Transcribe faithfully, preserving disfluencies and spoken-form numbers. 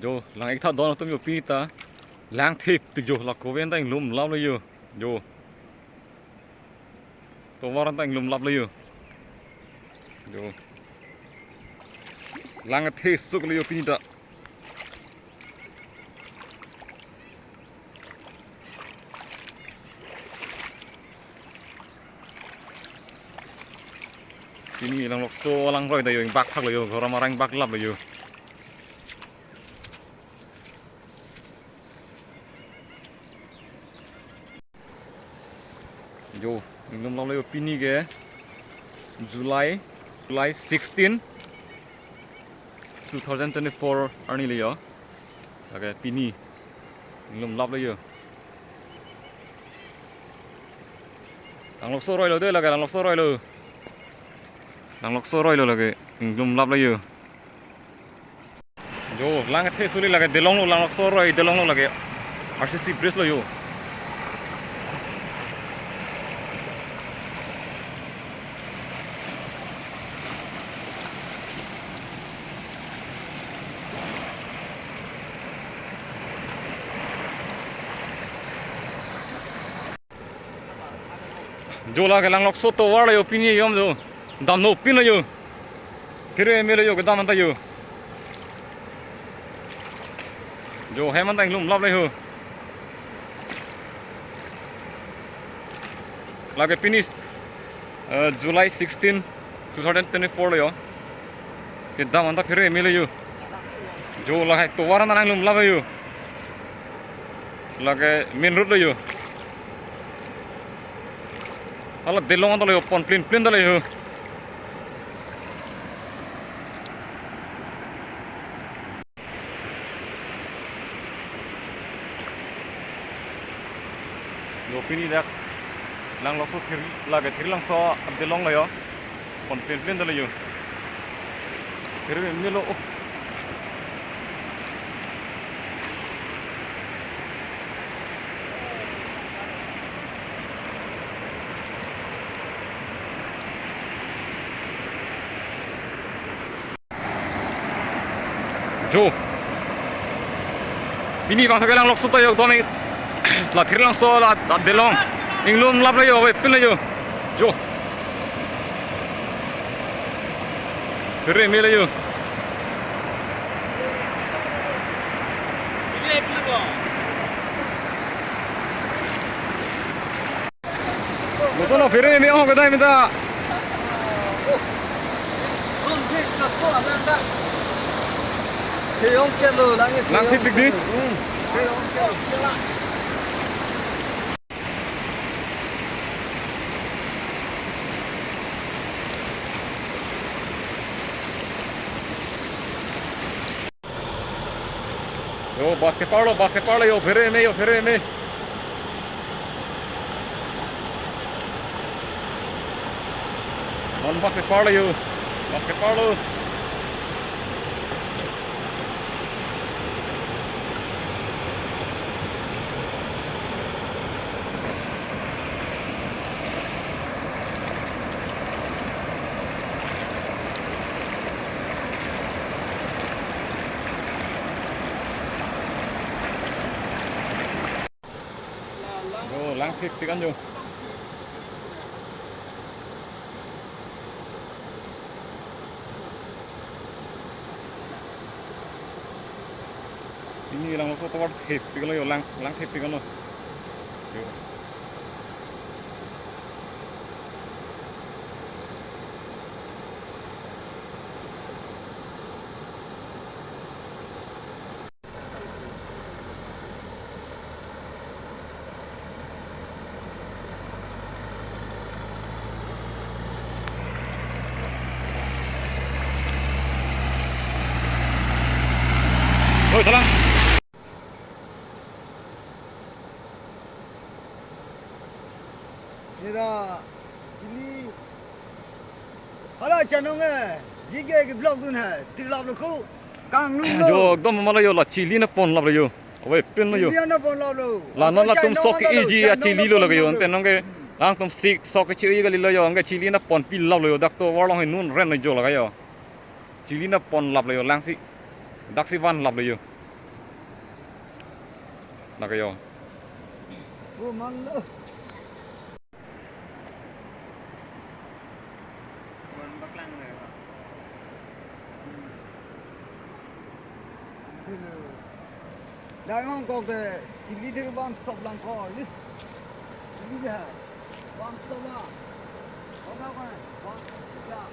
Jo, lang ik tha don atum jo pini ta. Lang thepik jo, la koven ta inglum lap lo jo. Jo. Tovar ta inglum lap lo jo. Jo. Lang thesuk lo jo pini ta. Pini Langlokso alang roi ta jo, ingbak thak lo jo, ghor amarang ingbak lap lo jo. Jo, inglum lap lo jo pini ke July, July sixteen, two thousand twenty-four arni lo jo. Lake pini inglum lap lo jo. Langlokso roi lo de lake, Langlokso roi lo. Langlokso roi lo lake, inglum lap lo jo. Jo, lang thesuli lake, delong lo, Langlokso roi delong lo lake. R C C bridge lo jo. Jo, lake Langlokso tovar lo jo pini yom jo. Damno pin lo jo. Kiri melo jo kedam anta jo. Jo, hem anta inglum lap lo jo. Lake pini, eh, July sixteen, two thousand twenty-four lo jo. Kedam anta phere melo jo. Jo, lahai tovar anta inglum lap lo jo. Lake main road lo jo. Hala delong anta lo jo, pon plin plin ta lo jo. Jo, pini dak Langlokso thir, lake Thirlangso adelong lo jo. Pon plin plin ta lo jo. Thir melo, oh. Jo. Pini bangso ke Langlokso ta jo, dome la Thirlangso la, la delong. Inglum lap lo jo, avepin lo jo. Jo. Phere melo jo. Laso no phere me ahok kedai mita. Lang thepik di. Jo, bus kepar lo, bus kepar lo jo, phere me jo, phere me. Non bus kepar lo jo, bus kepar lo. Jo, lang thepik an jo. Pini Langlokso tovar thepik lo jo, lang, lang thepik lo. Jo. Oi, thalang. Nira, chili. Hala chanong eh, jike ke block dun hai, tirlap lo ko, kang lun lo. Jo, ekdom ma lo jo, la chili na pon lap lo jo. Avepin lo jo. Chili na pon lap lo. La non latum sok ke iji a chili lo lake jo, ante nonke, lang tum sik sok ke chili kali lo jo, anke chili na ponpi lap lo jo, dak tovar along he nun ren lo jo lake jo. Chili na pon lap lo jo, lang si, dak si van lap lo jo. Nakayo. Oh, manlo. Dai mong kok de chili de bang sop lang ko. Chili de bang sop lang. Kok bang sop lang.